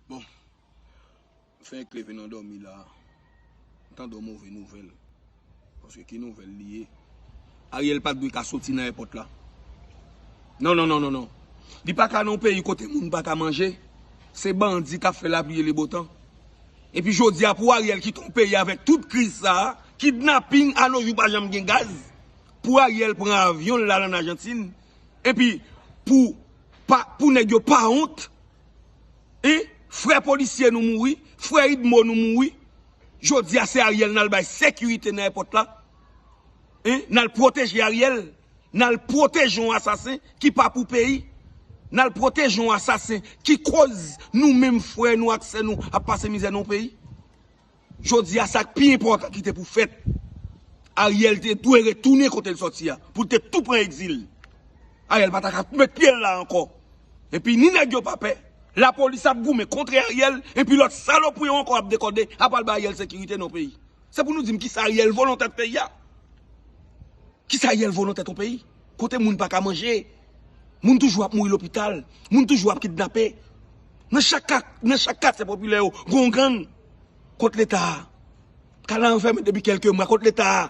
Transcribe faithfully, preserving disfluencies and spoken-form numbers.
Bon, fenk leve nan dòmi la, m tande yon move nouvèl. Paske ki nouvèl li ye? Ariel pa t dwe ka soti nan èpòt la. Non, non, non, non, non. Li pa ka nan yon peyi kote moun pa ka manje. Se bandi k ap fè lapli e le botan. Epi jodi a pou Ariel kite yon peyi avèk tout kriz sa a, kidnaping, a no jou pa janm gen gaz. Pou Ariel pran avyon l al ann Ajantin. Epi pou pa, pou nèg yo pa wont. Hein? Frè polisye nou mouri, frè Idmo nou mouri. Jodi a se Ariel n al bay sekirite nan èpòt la. Hein? N al pwoteje Ariel. N al pwoteje yon asasen ki pa pou peyi. N al pwoteje yon asasen ki koz nou menm frè nou ak sè nou ap pase mizè nan yon peyi. Jodi a sa k pi enpòtan ki te pou fèt. Ariel te dwe retounen kote l sòti a, pou l te tou pran egzil. Ariel pa ta ka met pye l la ankò. Epi ni nèg yo pa pè. Lapolis ap goumen kont Ariel, epi lòt salopri yo ankò ap dekòde, ap al ba Ariel sekirite nan peyi. Se pou nou di m kisa Ariel vo nan tèt peyi a? Kisa Ariel vo nan tèt yon peyi? Kote moun pa ka manje, moun toujou ap mouri lopital, moun toujou ap kidnape. Nan chak ka, nan chak katye popilè yo, gon gang. Kot Leta a? Kal anfèmen depi kèlke mwa, kot Leta a?